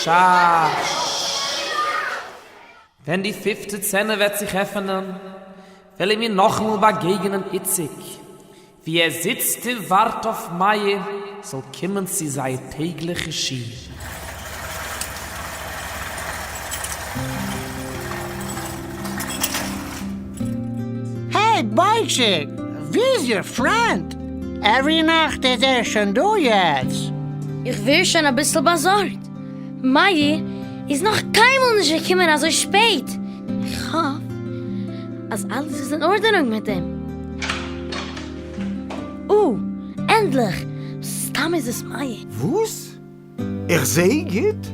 שאַ! ווען די פיפטע סצענע וועט זיך עפענען, וועל איך מיר נאכאמאל באגעגענען איציק, ווי ער זיצט און ווארט אויף מאיר זאל קומען צו זייער טעגליכע שיעור. Hey בויטשיק, ווי איז your friend? Every נאכט איז ער שוין דא יעצט. איך ווער שוין אביסל באזארגט, מאיר איז נאך קיינמאל נישט געקומען אזוי שפעט, איך האף אז אלעס איז אין ארדענונג מיט אים. אה, ענדליך! מסתם איז עס מאיר. וואס? איך זעה גוט?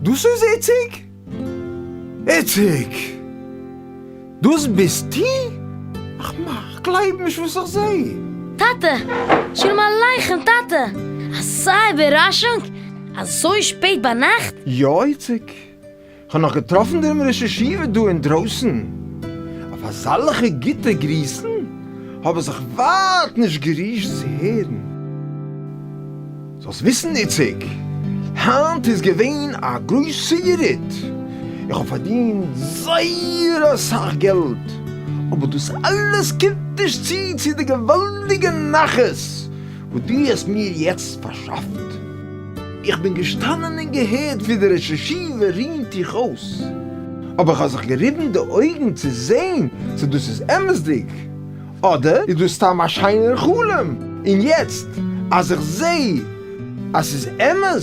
דאס איז איציק? איציק! דאס ביסטו? איך גלייב נישט וואס איך זעה! טאטע! שלום עליכם טאטע! אזא איבערראשונג! אזוי שפעט ביינאכט? יא איציק, כ'האב נאך געטראפן דעם ראש ישיבה דא אינדרויסן. אויף אזאלכע גוטע גריסן האב איך זיך ווייט נישט גערישט צו הערן. זאלסט וויסן איציק, היינט איז געווען א גרויסע יריד, איך האב פארדינט זייער אסאך געלט, אבער דאס אלעס קומט נישט צו צו די געוואלדיגע נחת וואס דו האסט מיר יעצט פארשאפט. איך בין געשטאנען און געהערט ווי דער ראש ישיבה רימט דיך אויס, אבער איך האב זיך געריבן די אויגן צו זען צו דאס איז אמת'דיג, אדער איז דאס סתם א שיינער חלום, און יעצט אז איך זע אז ס'איז אמת,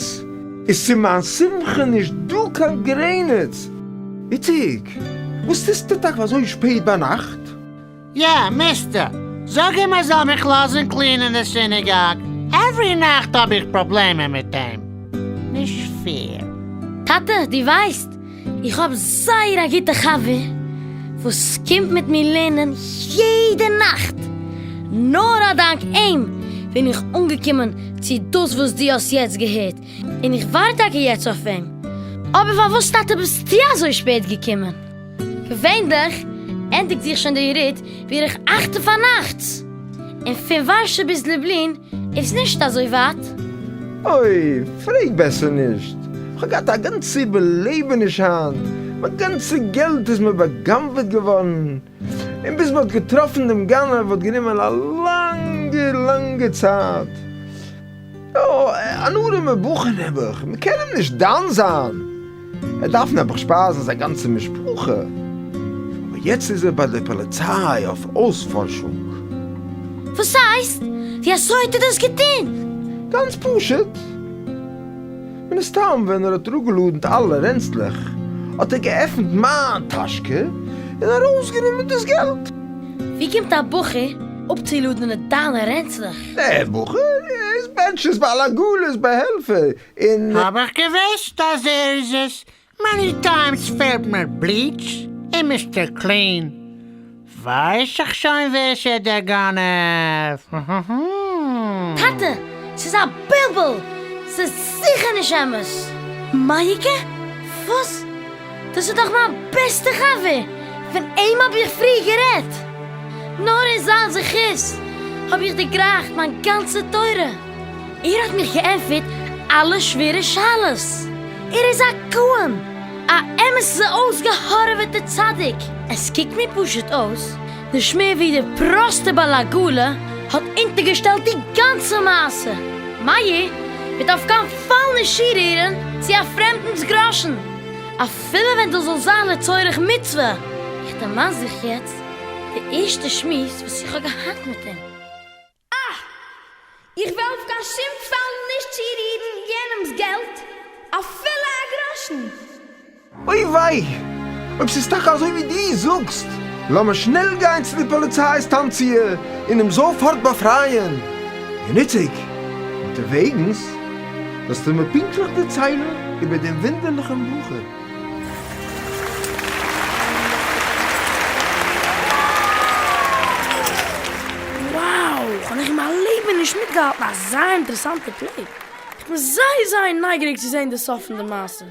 איז צו מיין שמחה נישט דא קיין גרעניץ. איציק, וואס טוסטו טאקע אזוי שפעט ביינאכט? יא, מיסטער, זאג אים ער זאל מיך לאזן clean ען די synagogue, every נאכט האב איך פראבלעמען מיט אים. נישט fair. טאטע, דו ווייסט, איך האב זייער א גוטע חבר וואס קומט מיט מיר לערנען יעדע נאכט, נאר א דאנק אים בין איך אנגעקומען צו דאס וואס דו האסט יעצט געהערט, און איך ווארט טאקע יעצט אויף אים. אבער פארוואס טאטע ביסטו אזוי שפעט געקומען? געווענליך ענדיגט זיך שוין די יריד בערך אכטע פארנאכטס, און פון ווארשע ביז לובלין איז נישט אזוי ווייט. אוי, פרעג בעסער נישט. כ'האב געהאט א גאנצע איבערלעבעניש היינט, מיין גאנצע געלט איז מיר בא'גנב'עט געווארן, און ביז מ'האט געטראפן דעם גנב האט גענומען א לאנגע לאנגע צייט. יא, אן ארעמער בחור נעבעך, מ'קען אים נישט דן זיין, ער דארף נעבעך שפייזן זיין גאנצע משפחה, אבער יעצט איז ער ביי די פאליציי אויף אויספארשונג. וואס הייסט? ווי אזוי האט ער דאס געטון? גאנץ פשוט, מן הסתם ווען ער האט אראפגעלאדנט אלע רענצלעך האט ער געעפנט מיין טאשקע און ארויסגענומען דאס געלט. ווי קומט א בחור אפצולאדענען דיינע רענצלעך? דער בחור איז בענטשער'ס בעל עגלות באהעלפער און. האב איך געוואוסט אז ער איז עס, many times פעלט מיר bleach און Mister Clean, ווייס איך שוין ווער ס'איז דער גנב. טאטע, ס'איז א בלבול! ס'איז זיכער נישט אמת! מייקע? וואס? דאס איז דאך מיין בעסטע חבר! פון אים האב איך פריער גערעדט! נאר אין זיין זכות האב איך דערגרייכט מיין גאנצע תורה! ער האט מיך געענטפערט אלע שווערע שאלות! ער איז א גאון! א אמת'ע אויסגעהארעוועטע צדיק! עס קוקט מיר פשוט אויס נישט מער ווי דער פראסטער בעל עגלה האט אונטערגעשטעלט די גאנצע מעשה. מאיר וועט אויף קיין פאל נישט צורירן צו א פרעמדנס גראשן, אפילו ווען דאס זאל זיין לצורך מצוה. איך דערמאן זיך יעצט די ערשטע שמועס וואס איך האב געהאט מיט אים. אה! איך וועל אויף קיין שום פאל נישט צורירן יענעמס געלט, אפילו א גראשן! אוי וויי! אויב ס'איז טאקע אזוי ווי דו זאגסט, לאמיר שנעל גיין צו די פאליציי סטאנציע און אים זאפארט באפרייען. און איציק, אונטערוועגנס זאלסטו מיר פונקטליך דערציילן איבער דעם וואונדערליכן בחור. Wow! כ'האב נאך אין מיין לעבן נישט מיטגעהאלטן אזא אינטערעסאנטע play! כ'בין זייער זייער נייגעריג צו זען די סוף פון די מעשה.